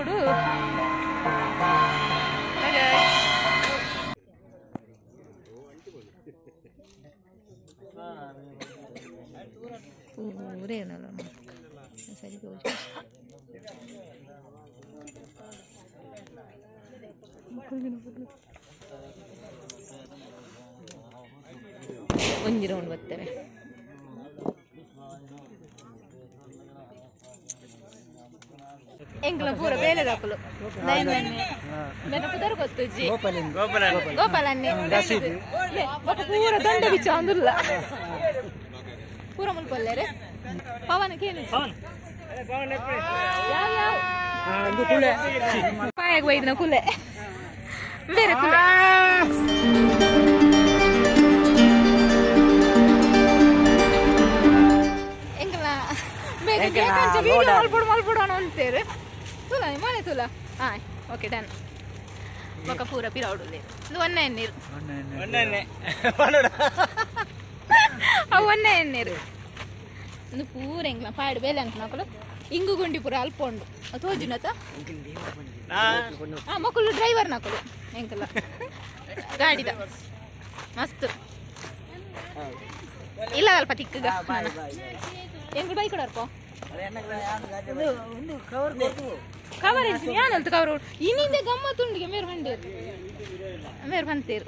ದುಂಬುಡು ಪೂರೇನಲ್ಲ ಸರಿ ಒಂಜಿ ರೌಂಡ್ ಬರ್ತೇವೆ ಎಂಗ್ಲ ಪೂರ ಬೇಲೆ ದಾಕಲು ನನ್ನ ಪುದರ್ ಗೊತ್ತುಜ್ಜಿ ಗೋಪಾಲನ್ನೇ ಪೂರ ದಂಡ ಬಿಚ್ಚ ಅಂದುಲ್ಲ ಪೂರ ಮುಲ್ಪಲ್ಲೇರೆ ಪವನ ಕೇನು ಯಾವ ಯಾವ ಪಾಯಾಗ ಒಯ್ದಿನ ಕುಲೆ ಬೇರೆ ಕುಲೆ ಎಂಕಲ ಬೇಗ ವಿಡಿಯೋ ಮಲ್ಪೊಡು ಮಲ್ಪೊಡು ಅಂತಾರೆ ತುಲಾ ಮನೆ ತುಲಾ ಹಾಂ ಓಕೆ ಡನ್ ಬೊಕ ಪೂರ ಪಿರೌಡುಲ್ಲೆ ಇದು ಒನ್ನೆ ಎಣ್ಣೀರು ಅವು ಒನ್ನೆ ಎಣ್ಣೀರು ಒಂದು ಪೂರ ಎಂಕ್ಲ ಪಾಡು ಬೇಲೆ ಅಂಕನಕುಲು ಇಂಗು ಗುಂಡಿ ಪೂರ ಅಲ್ಪ ಉಂಡು ತೋಜುನತ ಹಾಂ ಮಕ್ಕಳು ಡ್ರೈವರ್ ನಕಲು ಎಂಕಲ ಗಾಡಿದ ಮಸ್ತ್ ಇಲ್ಲ ಅಲ್ಪ ತಿಕ್ಕಗ ಎಂಕುಲು ಬೈಕ್ ಕೊಡರ್ಪೋ ಕವರ್ ಯಾನಲ್ತು ಕವರ್ ಇನ್ನಿಂದ ಗಮ್ಮತ್ತುಂಡಿಗೆ ಮೇರು ಬಂಡೇರು ಮೇರು ಬಂತೇರು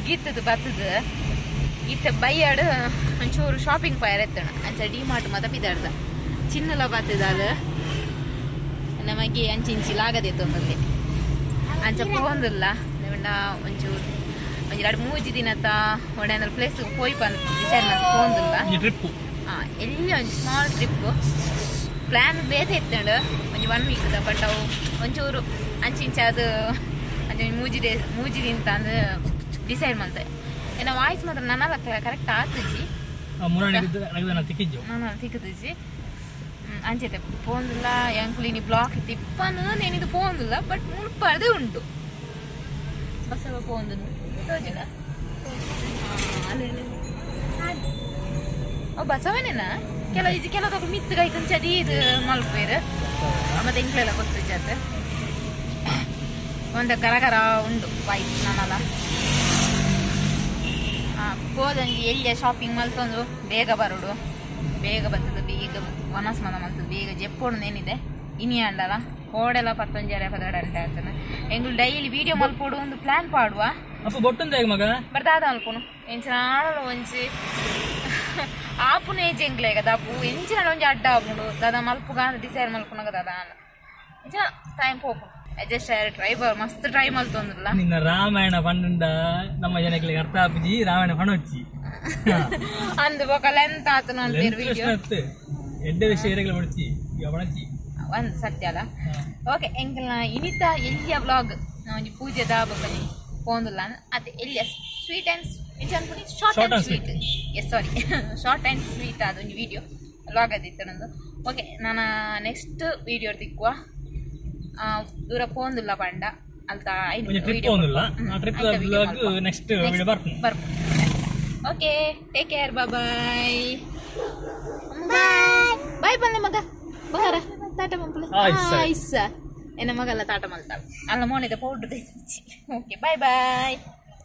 ತಿರ್ಗಿತ್ತದು ಬತ್ತದು ಇತ್ತ ಬೈಯಾಡು ಒಂಚೂರು ಶಾಪಿಂಗ್ ಪಯರ್ ಎತ್ತಣ ಅಂಚ ಡಿ ಮಾರ್ಟ್ ಮತ ಪಿದಾಡ್ದ ಚಿನ್ನಲ ಬತ್ತದ ನಮಗೆ ಅಂಚಿಂಚಿ ಲಾಗದೆ ತೊಂದಲ್ಲಿ ಅಂಚ ಪೋಂದಿಲ್ಲ ಒಂಚೂರು ಒಂಜಿ ಎರಡು ಮೂಜಿ ದಿನತ ಒಡೆ ಪ್ಲೇಸ್ ಪೋಯಿ ಪಂದ್ ಡಿಸೈಡ್ ಮಾಡಿ ಪೋಂದಿಲ್ಲ ಎಲ್ಲಿ ಒಂಜಿ ಸ್ಮಾಲ್ ಟ್ರಿಪ್ ಪ್ಲಾನ್ ಬೇತೆ ಇತ್ತಂಡು ಒಂಜಿ 1 ವೀಕ್ ಬಟ್ ಅವು ಒಂಚೂರು ಅಂಚಿಂಚ ಅದು ಅಂಚ ಮೂಜಿ ಡೇ ಮೂಜಿ ದಿನ ಅಂದ್ ಡಿಸೈಡ್ ಮಾಡ್ತೆ ಏನ ವಾಯ್ಸ್ ಮಾತ್ರ ನನ್ನ ಕರೆಕ್ಟ್ ಆತುಜಿ ನಾನು ತಿಕ್ಕುಜಿ ಅಂಚೆತೆ ಪೋಂದಿಲ್ಲ ಎಂಕುಲಿನಿ ಬ್ಲಾಕ್ ಇತ್ತು ಇಪ್ಪನು ನೇನಿದು ಪೋಂದಿಲ್ಲ ಬಟ್ ಮುಲ್ಪ ಅದೇ ಉಂಟು ಬಸ್ಸವ ಪೋಂದು ತೋಜಿನ ಓ ಬಸವನೇನಾ ಕೆಲವು ಇದು ಕೆಲವು ಮಿತ್ತು ಕೈ ಕಂಚದಿ ಇದು ಮಲ್ಪೇರು ಮತ್ತೆ ಇಂಕ್ಲೆಲ್ಲ ಗೊತ್ತು ಒಂದು ಕರ ಕರ ಉಂಡು ವಾಯ್ಸ್ ನಾನಲ್ಲ ಪೋದಂಜಿ ಎಲ್ಲಿಯ ಶಾಪಿಂಗ್ ಮಲ್ತೊಂದು ಬೇಗ ಬರೋಡು ಬೇಗ ಬರ್ತದೆ ಬೇಗ ವನಸ್ ಮನ ಮಲ್ತದೆ ಬೇಗ ಜೆಪ್ಪೋಡು ಏನಿದೆ ಇನಿ ಅಂಡಲ್ಲ ಕೋಡೆಲ್ಲ ಪತ್ತೊಂಜಾರೆ ಪದಾಡ ಅಂತ ಎಂಗುಲು ಡೈಲಿ ವಿಡಿಯೋ ಮಲ್ಪೋಡು ಒಂದು ಪ್ಲಾನ್ ಪಾಡುವ ಮಗ ಬರ್ದಾದ ಮಲ್ಪೋನು ಎಂಚಿನ ಒಂಜಿ ಆಪುನ ಏಜ್ ಎಂಕ್ಲೆ ದಾಪು ಎಂಚಿನ ಒಂಜಿ ಅಡ್ಡ ಆಪುಂಡು ದಾದಾ ಮಲ್ಪುಗ ಡಿಸೈಡ್ ಮಲ್ಪುನಗ ದಾದಾ ಎಂಚಿನ ಟೈಮ್ ಪೋಪು ಅಡ್ಜಸ್ಟ್ ಆಯ್ತು ಡ್ರೈವರ್ ಮಸ್ತ್ ಟ್ರೈ ಮಲ್ತೊಂದಿಲ್ಲ ನಿನ್ನ ರಾಮಾಯಣ ಪಂಡ ನಮ್ಮ ಜನಕ್ಕೆ ಅರ್ಥ ಆಪುಜಿ ರಾಮಾಯಣ ಪಣೊಚ್ಚಿ ಅಂದು ಬೊಕ ಲೆಂತ್ ಆತನ ಅಂತೀರ್ ವಿಡಿಯೋ ಎಡ್ಡೆ ವಿಷಯ ಇರಗಲ ಬಡ್ಚಿ ಪಣೊಚ್ಚಿ ಒಂದು ಸತ್ಯ ಅಲ್ಲ ಓಕೆ ಎಂಕಲ್ನ ಇನಿತ ಎಲ್ಲಿಯ ವ್ಲಾಗ್ ಒಂಜಿ ಪೂಜೆ ದಾಬಕನಿ ಪೋಂದುಲ್ಲ ಅದೇ ಎಲ್ಲಿಯ ಸ್ವೀಟ್ ಆ್ಯಂಡ್ ಅನ್ಪುನಿ short and sweet yes sorry short and sweet ಅದೊಂದು ವಿಡಿಯೋ ವ್ಲಾಗ್ ಅದಿತ್ತು ನಂದು. ಓಕೆ ನಾನು ನೆಕ್ಸ್ಟ್ ವಿಡಿಯೋ ತಿಕ್ಕುವ ದೂರ ಪೋಂದುಲ್ಲ ಪಂಡ ಅಲ್ತ ನೆಕ್ಸ್ಟ್ ಬರ್ಪು. Okay take care bye bye ಬನ್ನಿ ಮಗ ಬಂಗಾರ ತಾಟ ಮಂಪುಲ ಆಯ್ಸ ಎನ್ನ ಮಗಲ್ಲ ತಾಟ ಮಲ್ತಾಳ ಅಲ್ಲ ಮೋನಿದ ಪೌಡ್ರ್. Okay bye boy.